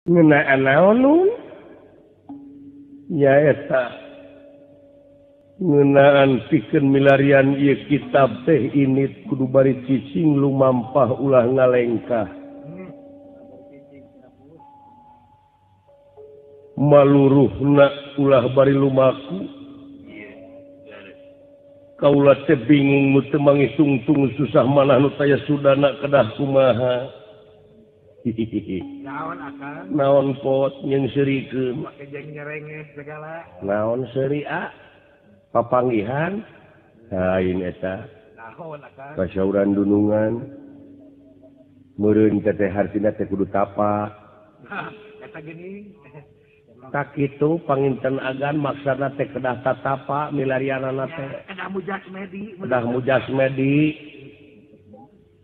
Ngeunaan naon nun? Nyaeta ngeunaan pikeun milarian ieu kitab teh init kudu bari cicing lumampah ulah ngalengkah. Maluruhna ulah bari lumaku. Kaula teh bingung nu teu mangitungtung susah manah nu taya sudana kedah kumaha. Hihihi. Naon akang? Naon pot nyeung seurikeun. Make jeung nyerengeh segala. Naon seuri a? Papanggihan? Lain eta. Naon akang? Kasauran dunungan. Meureun teh hartina teh kudu tapa. Eta geuning. Tak kitu panginten agan maksana teh kedah tatapa milarianana teh. Kedah mujas medi. Kedah mujas medi.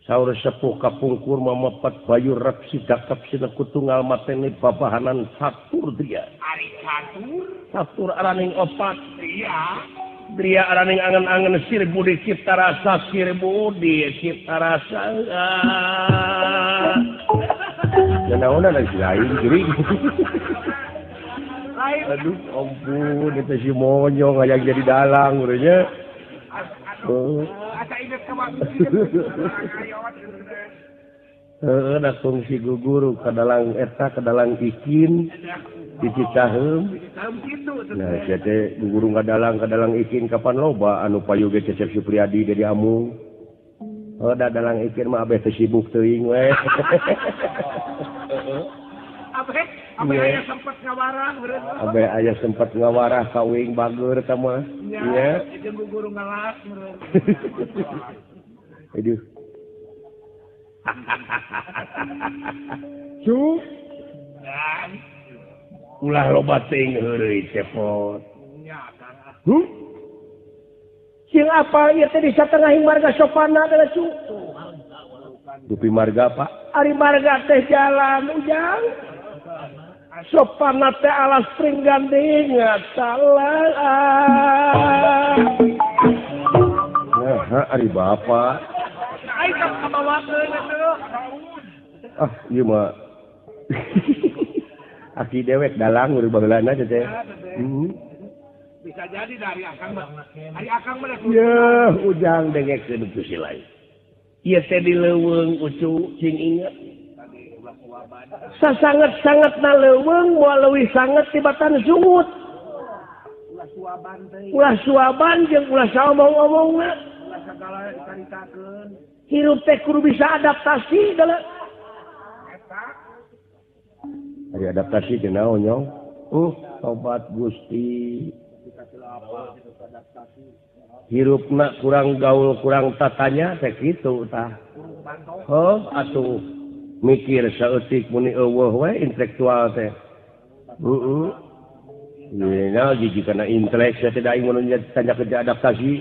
Saur sepuh kapungkur mamepet bayu rep sidakep sineku tunggal mateni babahanan catur dria. Ari catur? Catur araning opat. Dria. Dria araning angen-angen sir budi cipta rasa sir budi cipta rasa. Naonan lain jurig. Aduh, ampun, itu si monyong hayang jadi dalang urangnya. Asa inget ka waktu. Heeh, da kungsi guguru ka dalang eta ka dalang ikin di Cicaheum. Nah, sia teh guguru ka dalang ikin kapan loba anu payu ge Cecep Supriyadi jadi amung. Heuh, da dalang ikin mah abeh teh sibuk teuing we. Abe aya sempat ngawarah meureun. Abe aya sempat ngawarah ka uing bageur eta mah. Nya. Jeung guguru ngalas meureun. Aduh. Cu. Ulah loba teuing heureuy cepot. Nya Kang. Huh? Sing apa ieu teh di satengahing marga sopana teh cu. Dupi marga Pak. Ari marga teh jalan ujang. Sopana teh alas pringganding salah. Nah, ari bapak. Ai ka kabawakeun atuh. Ah, ieu mah. Aki dewek dalang urang baheulana teh. Heeh. Bisa jadi dari akang mah. Ari akang mah yeuh, ujang dengekeun ku si lain. Ieu teh di leuweung ucu cing inget. Sasanget-sanget na leuweung moal leuwih sanget tibatan sungut. Ulah suaban jeung ulah saomong-omongna. Ulah sagala dicaritakeun. Hirup teh kudu bisa adaptasi deuleu. Eta. Ari adaptasi teh naon nyong? Tobat Gusti. Hirupna kurang gaul kurang tatanya teh kitu tah. Heuh atuh. Mikir saeutik muni eueuh we intelektual teh. Heeh. Nya jiji kana intelek sia teh da aing mun tanya kerja adaptasi.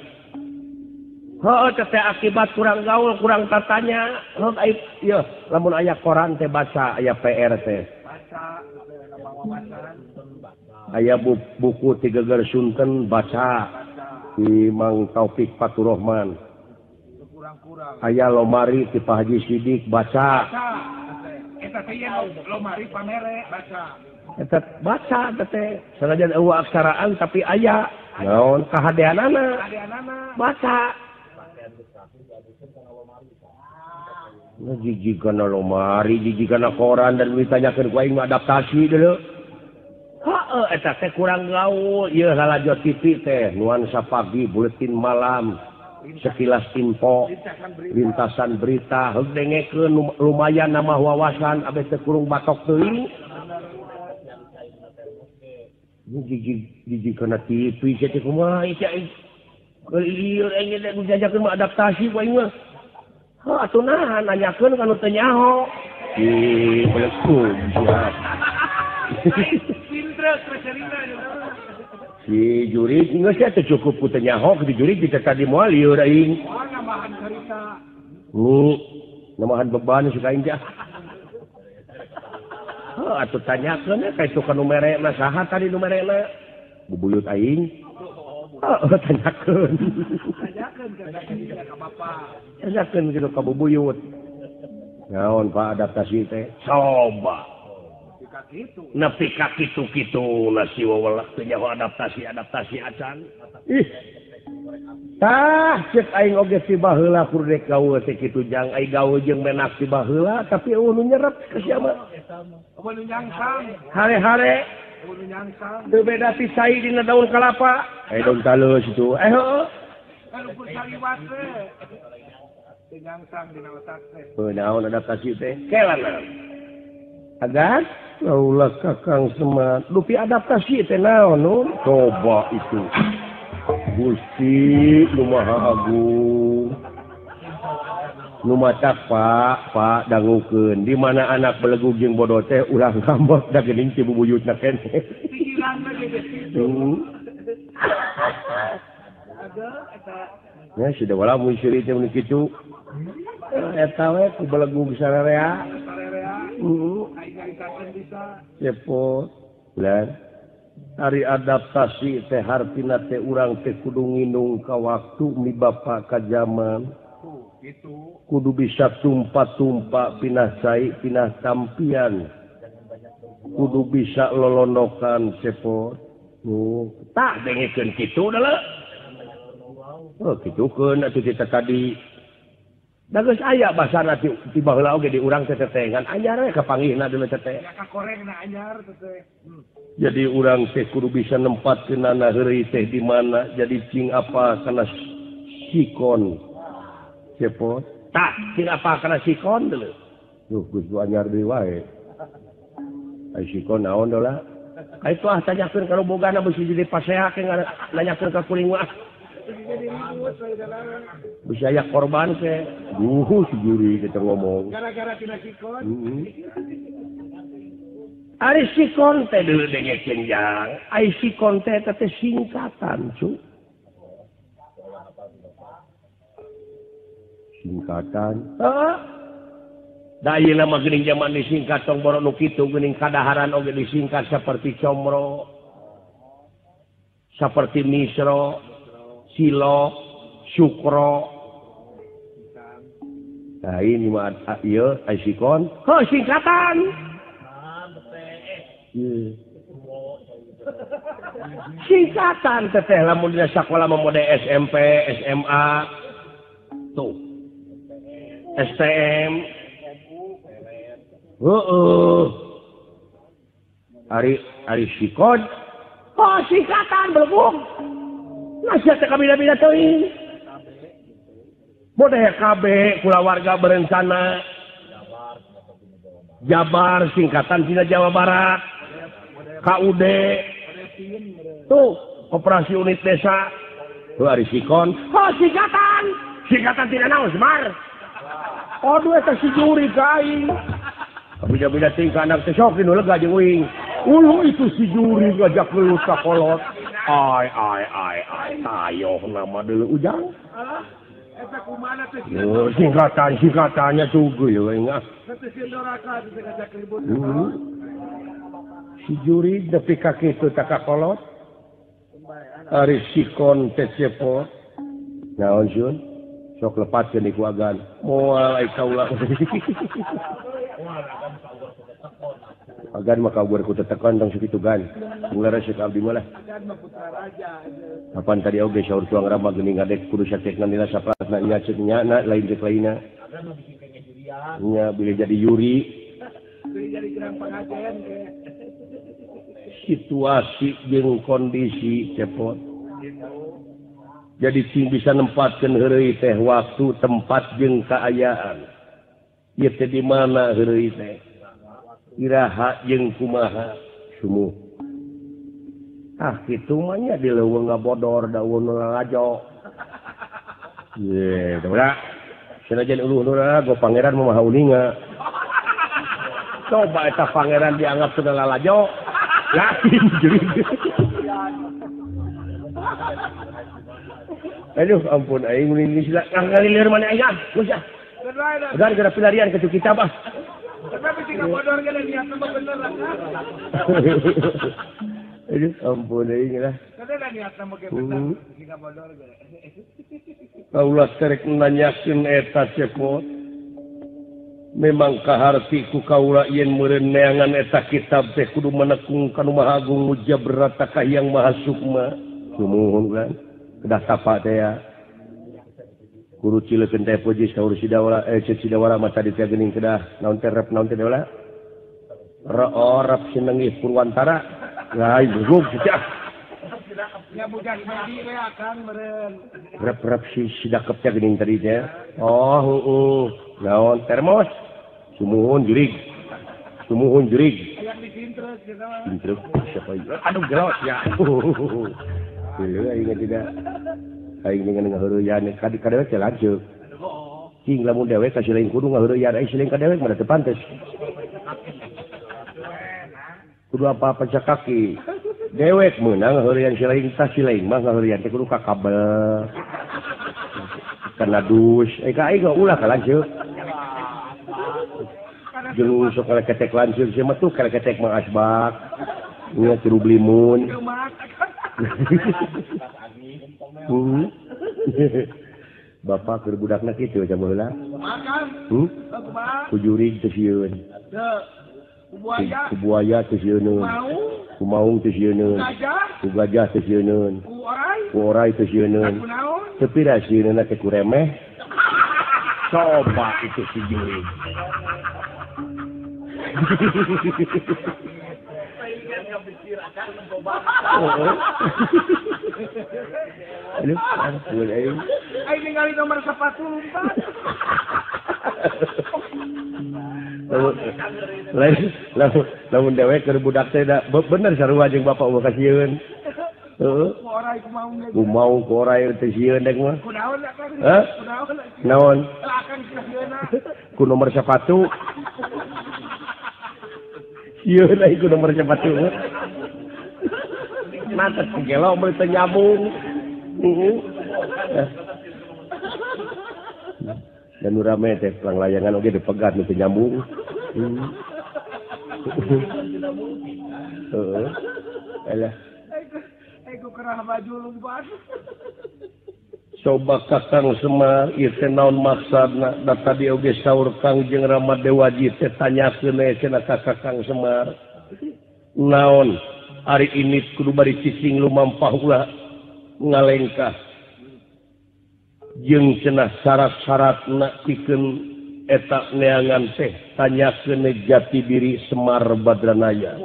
Heuh teh akibat kurang gaul kurang tatanya. Heuh aing yeuh lamun aya koran teh baca aya PR teh. Baca aya buku Tigeger Sunten baca di Mang Taufik Faturrahman. Aya lomari ti Pak Haji Sidik baca. Eta teh lomari pamere baca. Eta baca teh sanajan eueuh aksaraan tapi aya naon kahadeanana. Baca. Nah, jijik kana lomari, jijik kana koran dan ditanyakeun ku aing mah adaptasi deuleu. Heeh, eta teh kurang gaul. Ieu lalajo TV teh nuansa pagi, buletin malam. Sekilas info, lintasan berita, heug dengekeun lumayan nambah wawasan abeh teu kurung batok teuing. Jijik kana TV sia teh kumaha ieu aing. Lieur aing teh dijajakeun mah adaptasi ku aing mah. Heuh atuh naha nanyakeun ka nu teu nyaho. Ih, belekum sia. Si jurig geus teh cukup ku teu nyaho di jurig di tadi moal lieur aing. Oh, nambahan carita. Ni nambahan beban si aing teh. Heuh atuh tanyakeun ka itu ka nu merena saha tadi nu merena? Bubuyut aing. Heuh tanyakeun. Tanyakeun ka bapak. Tanyakeun kitu ka bubuyut. Naon Pak adaptasi teh? Coba. Nepi ka kitu-kitu nasi wewelek teu nyaho adaptasi acan. Ih. Tah cek aing oge ti baheula kur rek gaul teh kitu jang ai gaul jeung menak ti baheula tapi eueuh nu nyerep ka sia mah. Eueuh nu nyangsang. Hare-hare eueuh nu nyangsang. Teu beda ti cai dina daun kalapa. Eh daun talus itu. Eh heueuh. Kalukur saliwat teh. Teu nyangsang dina otak teh. Heuh naon adaptasi teh? Kelana. Agan kaulah Kakang Semar. Dupi adaptasi teh naon nun? Coba itu. Gusti nu Maha Agung. Nu matak Pak, Pak dangukeun. Di mana anak belegug jeung bodoh teh urang ngambek da geuning ti bubuyutna keneh. Pikiran teh geus kitu. Ya sudah wala mun seuri teh mun kitu. Eta we ku belegug sararea. Heeh. Cepot. Lan ari adaptasi teh hartina teh urang teh kudu nginung ka waktu mi bapa ka zaman. Kudu bisa tumpa-tumpa pinah cai pinah tampian. Kudu bisa lolondokan cepot. Tah dengekeun kitu deuleu. Oh kitukeun atuh kita tadi. Da geus aya basana ti baheula oge di urang teh tetengan anyar we kapanggihna deuleu teh. Ya kakorengna anyar teh. Jadi urang teh kudu bisa nempatkeunana heureuy teh di mana jadi cing apa kana sikon. Cepot. Tah cing apa kana sikon deuleu. Duh geus anyar deui wae. Ai sikon naon dola? Ai itu ah tanyakeun ka bogana beusi jadi pasea ke nanyakeun ka kuring mah. Bisa aya korban ke. Duh si juri kita ngomong. Gara-gara tina sikon. Ari sikon teh deuleu dengekeun jang. Ai sikon teh teh singkatan, cu. Singkatan. Heeh. Da ayeuna mah geuning jaman disingkat tong boro nu kitu geuning kadaharan oge disingkat seperti comro. Seperti misro, silo, sukro. Nah ini mah ieu ai sikon. Heuh singkatan. Singkatan teteh lamun dina sakola mah mode SMP, SMA, tuh. STM. Heeh. Ari ari sikon. Oh singkatan belebung. Nasihat teh kabina-bina teuing. Mode KB kulawarga berencana. Jabar singkatan tina Jawa Barat. KUD. Tuh, Koperasi Unit Desa. Tuh ari sikon. Oh singkatan. Singkatan tina naon Semar? Aduh eta si juri ka aing. Kabina-bina teuing ka anak teh sok dinu lega jeung uing. Uluh itu si juri ngajak gelut ka kolot. Ai ai ai ai tayoh nama deuleu ujang. Eta kumaha teh singkatan singkatannya tugu ya aing ah. Teh sieun doraka teh ngajak ribut. Si juri nepi ka kitu tah ka kolot. Ari sikon teh cepot. Naon sun? Sok lepatkeun di ku agan. Moal ai kaula. Agan mah kaguar ku tetekon tong sakitu gan. Ulah resep abdi mah lah. Kapan tadi oge saur tuang rama geuning ngadek kudu satekna nila sapratna nya ceuk nya na lain ceuk lainna. Nya bilih jadi yuri. Bilih jadi gerang pengajian ge. Situasi jeung kondisi cepot. Jadi cing bisa nempatkeun heureuy teh waktu, tempat jeung kaayaan. Ieu teh di mana heureuy teh? Iraha jeung kumaha sumuh. Ah kitu mah nya di leuweung ngabodor da eueuh nu lalajo. Ye, da. Sanajan uluh nu lalajo pangeran mah maha uninga. Coba eta pangeran dianggap sudah lalajo. Yakin jadi. Aduh ampun aing mun ini sila ngalilir mana aing ah. Geus ah. Gara-gara pilarian ke kitab ah. Tapi sih bodor ge niatna mah bener lah. Aduh ampun aing lah. Kada niatna mah ge bener sih bodor ge. Kaulah terek nanyakeun eta cepot. Memang kaharti ku kaula yen meureun neangan eta kitab teh kudu menekung ka Nu Maha Agung Mujabrata ka Hyang Maha Sukma. Sumuhun kan kedah tapa teh ya. Guru cileukeun teh puji saur Sidawara Sidawara mah tadi teh geuning kedah naon teh rep naon teh deula. Rep sinenggih Purwantara. Lain guguk teh. Ya budak mandi we akang meureun. Rep-rep si sidakep teh geuning tadi teh. Oh heueuh. Naon termos? Sumuhun jurig. Sumuhun jurig. Hayang disintrek gitu. Sintrek siapa ieu? Aduh gelos ya. Leuh aing tidak. Aing dengan ngaheureuyaan ka dewek teh lanceuk. Cing lamun dewek ka silaing kudu ngaheureuyaan aing silaing ka dewek mah teu pantes. Kudu apa-apa cakaki. Dewek meunang ngaheureuyaan silaing tah silaing mah ngaheureuyaan teh kudu ka kabel. Kana dus, ka aing ulah ka lanceuk. Jeung sok kaleketek lanceuk sia mah tuh kaleketek mah asbak. Nya tiru blimun. Bapak keur budakna kitu ca baheula. Ku jurig teu sieun. Ku buaya teu sieuneun. Ku maung teu sieuneun. Ku gajah teu sieuneun. Ku orai teu sieuneun. Tapi da sieunna teh ku remeh. Coba itu si jurig. Aduh, ampun aing. Aing ningali nomor sepatu lumpat. Lain, lamun dewek keur budak teh da bener sarua jeung bapak eueuh kasieun. Heeh. Ku maung ku orai teh sieun dek mah. Ku naon akang? Hah? Naon? Akang sieunna. Ku nomor sepatu. Sieun aing ku nomor sepatu. Mantap gelo meuli teu nyambung. Dan nu rame teh pelang layangan oge dipegat nu teu nyambung. Heeh. Alah. Ku kerah baju lumpat. Coba Kakang Semar ieu teh naon maksudna? Da tadi oge saur Kang jeung Rama Dewaji teh tanyakeun we cenah ka Kakang Semar. Naon ari ini kudu bari cicing lumampah ulah ngalengkah. Jeung cenah syarat-syaratna pikeun eta neangan teh tanyakeun jati diri Semar Badranaya.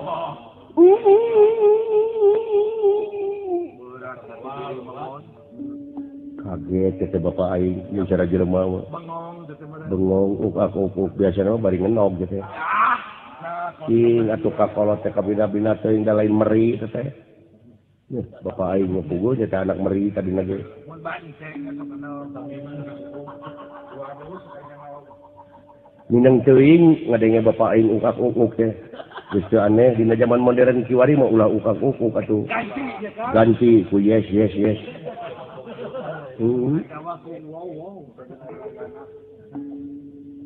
Kaget teh bapak aing jeung cara jelema mah. Bengong uk biasana mah bari ngenog teh. Cing atuh kakolot teh kabina-bina teuing da lain meri teh. Bapak aing mah puguh teh anak meri tadina ge. Minang teuing ngadenge bapak aing ungkak-ungkuk teh. Geus teu aneh dina zaman modern kiwari mah ulah ungkak-ungkuk atuh. Ganti ku yes yes yes.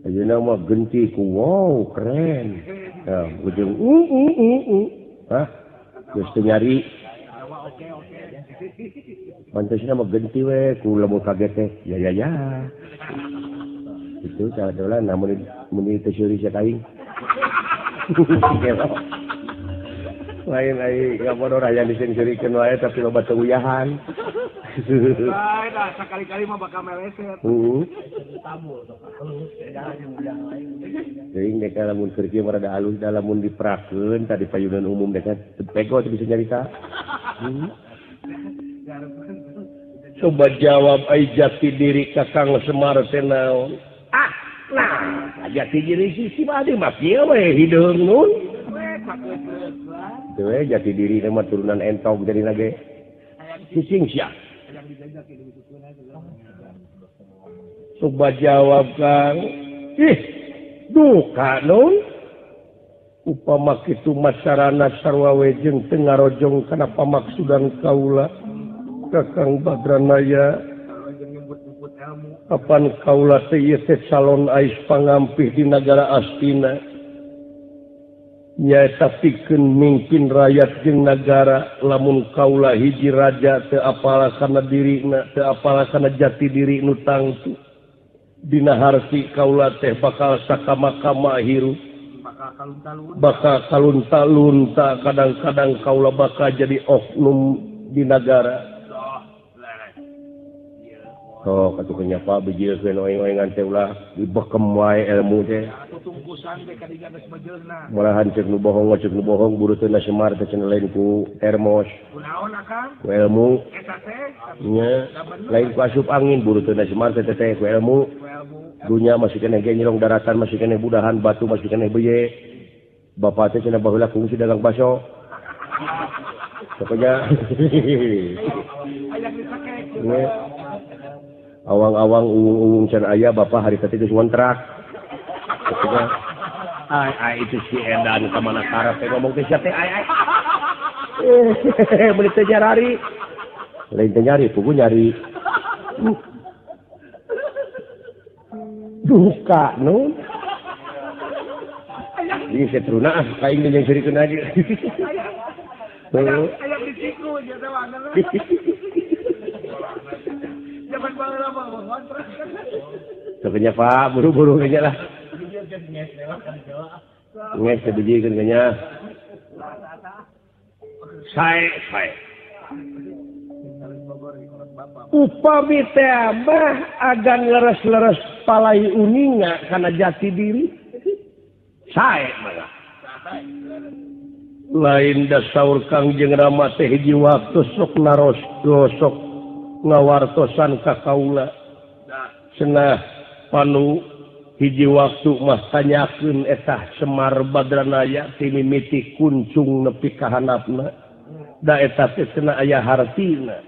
Ayeuna mah genti ku wow keren. Nah, ujung Hah? Geus teu nyari. Pantasna mah genti we ku lamun kaget teh. Ya ya ya. Itu cara dola namun mun teu seuri sia aing. Lain aing ngabodoh hayang diseungseurikeun wae tapi loba teu uyahan. Lain ah sakali-kali mah bakal meleset. Heeh. Teuing dek lamun keur kieu mah rada alus da lamun diperakeun tadi payunan umum dek teu pego teu bisa nyarita. Coba jawab ai jati diri Kakang Semar teh naon? Ah, nah, jati diri si Badi mah kieu we hideung nun. Teu we jati diri teh mah turunan entog jadi ge. Cicing sia. Coba jawab Kang. Ih, duka nun. Upama kitu masarana sarwa we jeung teu ngarojong kana pamaksudan kaula. Kakang Badranaya. Apan kaula teh ieu teh calon ais pangampih di nagara Astina. Nyaeta pikeun mingpin rakyat jeung nagara lamun kaula hiji raja teu apala kana dirina teu apala kana jati diri nu tangtu. Dina harti kaula teh bakal sakama-kama hirup bakal kalunta-lunta kadang-kadang kaula bakal jadi oknum di nagara. Oh, katuh nyapa bijilkeun oeng-oengan teh ulah dibekem wae ilmu teh. Malahan cek nu bohong buruteuna Semar teh cenah lain ku termos. Kunaon akang? Ku ilmu. Eta teh nya lain ku asup angin buruteuna Semar teh teh ku ilmu. Dunya masih keneh genyelong daratan masih keneh budahan batu masih keneh beye. Bapak teh cenah baheula kungsi dagang baso. Pokoknya awang-awang uwung-uwung can aya bapak hari tadi geus ngontrak. Pokoknya ai ai itu si edan ka mana karep teh ngomong teh sia teh ai ai. Beli teh nyari. Lain teh nyari, pugu nyari. Duka nu. Ieu setruna ah ka aing jeung seurikeun aja. Aya disiku nya teh mah. Zaman baheula mah ngontrak. Pokoknya Pak, buru-buru kayaknya lah. Nges sebijikeun kayaknya. Sae, sae. Upami teh mah agan leres-leres palai uninga kana jati diri. Sae mah. Lain da saur Kangjeng Rama teh hiji waktu sok naros gosok ngawartosan ka kaula. Cenah panu hiji waktu mah tanyakeun eta Semar Badranaya ti mimiti kuncung nepi ka handapna. Da eta teh cenah aya hartina.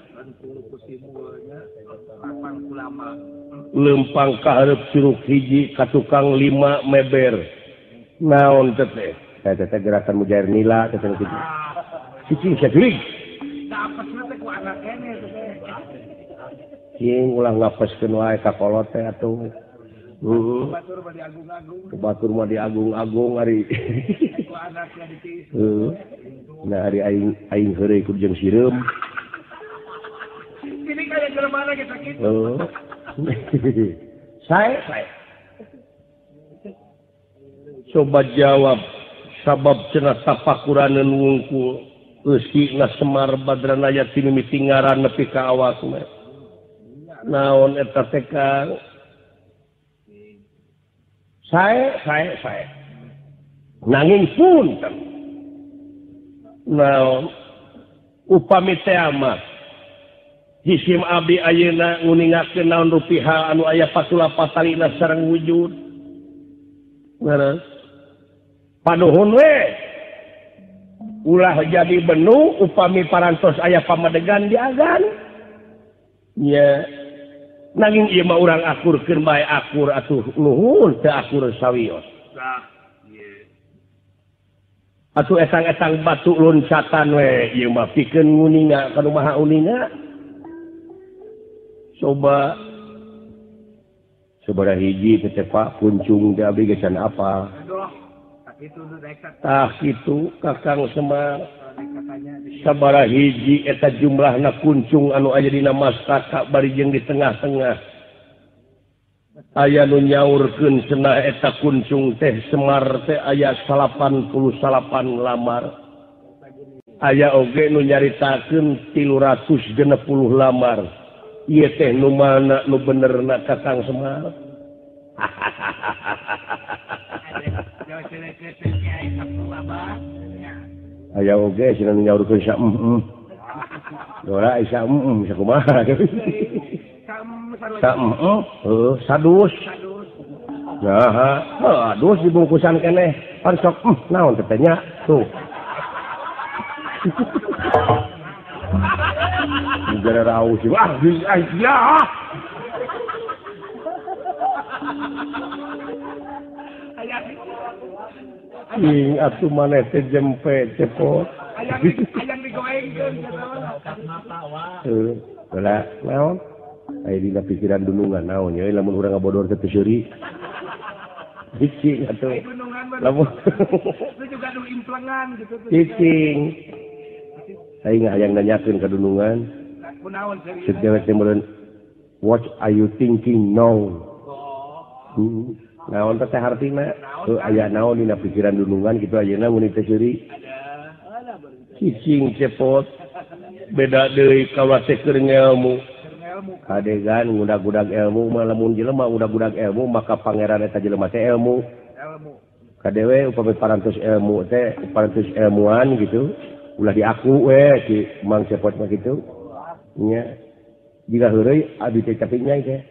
Lempang ka hareup curug hiji ka tukang 5 meber. Naon teh? Eta teh gerakan mujair nila teh kitu. Cicing sia jurig. Dapetna teh ku anak keneh teh. Cing ulah ngapeskeun wae ka kolot teh atuh. Heeh. Batur mah diagung-agung. Batur mah diagung-agung ari. Ku anakna ditiis. Heeh. Nah ari aing aing heureuy ku jeung sireum. Ini kayak jelema ge sakitu. Heeh. Sae, sae. Coba jawab sabab cenah tapakuraneun wungkul eusina Semar Badranaya ti mimiti ngaran nepi ka awakna. Naon eta teh Kang? Sae, sae, sae. Nanging punten. Naon upami teh mah jisim abdi ayeuna nguningakeun naon rupi hal anu aya patula patalina sareng wujud. Leres. Panuhun we. Ulah jadi benu upami parantos aya pamadegan diagan. Nya nanging ieu mah urang akurkeun bae akur atuh nuhun teu akur sawios. Atuh etang-etang batu loncatan we ieu mah pikeun nguninga ka nu maha uninga. Coba sabaraha hiji teh Pak kuncung teh abdi geus can apal. Tah kitu Kakang Semar. Sabaraha hiji eta jumlahna kuncung anu aya dina mastaka bari jeung di tengah-tengah. Aya nu nyaurkeun cenah eta kuncung teh Semar teh aya 88 lamar. Aya oge nu nyaritakeun 360 lamar. Ieu teh nu mana nu benerna Kakang Semar? Aya oge cenah nyaurkeun sa heeh. Dora isa heeh sakumaha. Sa heeh, heuh sadus. Nah, heuh adus dibungkusan keneh. Pan sok naon teh nya tuh. Gara raus wah ya. Ing atuh maneh teh jempe cepot. Hayang digoengkeun heuh, heula naon? Aya dina pikiran dunungan naon nya lamun urang ngabodor teh seuri. Cicing atuh. Lamun lu juga nu implengan gitu. Cicing. Aing hayang nanyakeun ka dunungan. Kunaon serius? Cek dewek teh meureun, what are you thinking now? Naon teh hartina? Heuh aya naon dina pikiran dunungan kitu ayeuna mun teh seuri. Cicing cepot beda deui kaula teh keur ngelmu. Kadegan ngudag-gudag ilmu mah lamun jelema ngudag-gudag ilmu maka pangeran eta jelema teh ilmu. Kadewe upami parantos ilmu teh parantos ilmuan gitu ulah diaku we si Mang Cepot mah kitu. Nya jika heureuy abdi teh tapi nyai teh.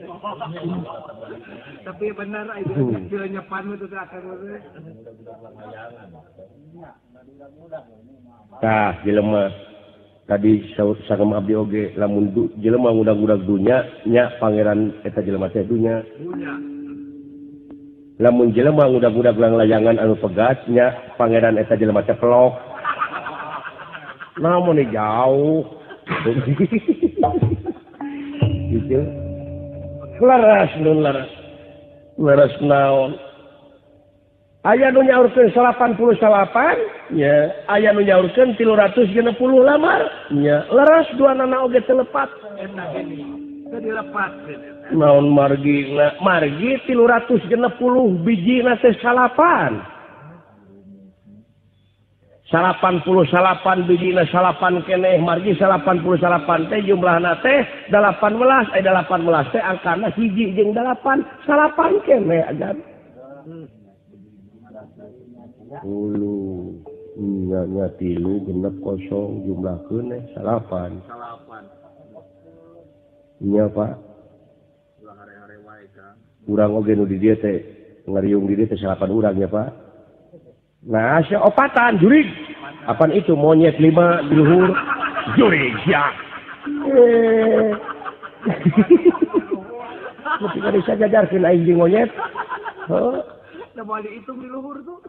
Tapi benar ai teu nyepan teh akan teh. Tah jelema tadi sagem abdi oge lamun jelema ngudag-ngudag dunya nya pangeran eta jelema teh dunya. Lamun jelema ngudag-ngudag langlayangan anu pegat nya pangeran eta jelema teh pelok. Namun jauh. Gitu. Leres nun leres. Leres naon. Aya nu nyaurkeun 89 nya, aya nu nyaurkeun 360 lamar nya. Leres duanana oge teu lepat. Eta gini. Teu dilepat. Naon margina? Margi 360 bijina teh salapan. 88 bijina salapan keneh margi 88 teh jumlahna teh 18 eh 18 teh angkana hiji jeung 8 salapan keneh agan. Ulu nya 3 genep kosong jumlah keneh salapan. Nya Pak. Urang oge nu di dieu teh ngariung di dieu teh salapan urang ya Pak. Nah, sia opatan jurig. Apaan itu monyet 5 di luhur jurig sia. Tapi kada bisa jajarkeun aing jeung monyet. Heuh. Da moal dihitung di luhur tuh.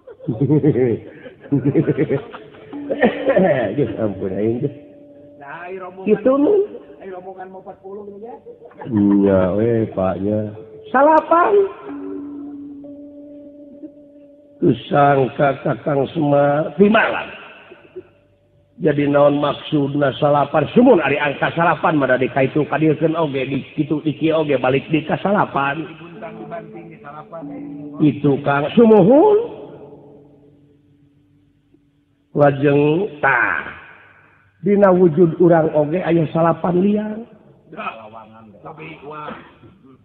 Duh, ampun aing teh. Nah, ai rombongan. Kitu nun. Ai rombongan mau 40 gitu ya. Nya we Pak nya. Salapan. Tusangka Kakang Semar pimalan. Jadi naon maksudna salapan sumun ari angka salapan mah da dikaitu kadieukeun oge di kitu di kieu oge balik di ka salapan. Itu Kang sumuhun. Lajeng tah dina wujud urang oge aya salapan liang.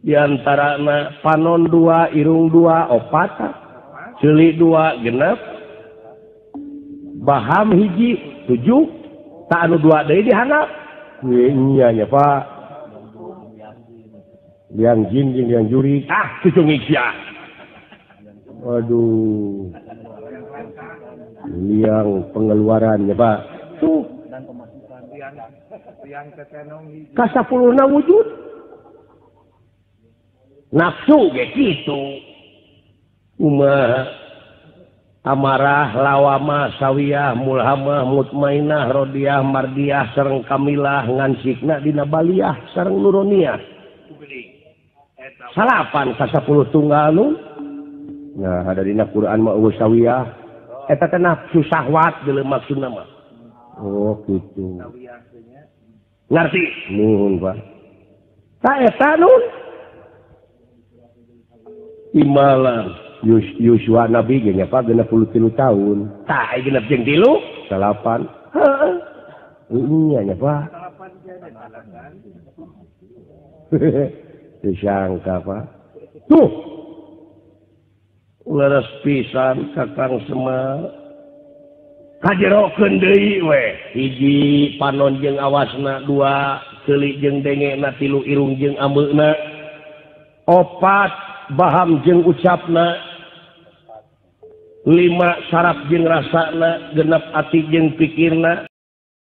Di antarana panon 2, irung 2, opat. Ceuli 2 genep, baham hiji 7, tak anu 2 deui dihandap. Nya nya Pak. Liang jin jeung liang juri, ah cucungik sia. Waduh. Liang pengeluaran ya Pak. Tuh. Ka 10-na wujud. Nafsu ge kitu. Umah amarah lawamah sawiyah mulhamah mutmainah rodiah mardiah sareng kamilah ngansikna dina baliyah sareng nuroniah salapan ka 10 tunggal nu. Nah ada dina Quran mah eueuh sawiyah eta teh nafsu syahwat deuleu maksudna mah. Oh kitu ngarti nuhun Pak. Ta eta nun imalan Yuswa Nabi ge nya Pak 63 tahun. Tah ai genep jeung 3 salapan. Heeh. Nya nya Pak. Teu sangka Pak. Tuh. Leres pisan Kakang Semar. Kajerokeun deui we. Hiji panon jeung awasna, 2 ceuli jeung dengena, 3 irung jeung ambeuna, 4 baham jeung ucapna, 5 saraf jeung rasana, 6 ati jeung pikirna.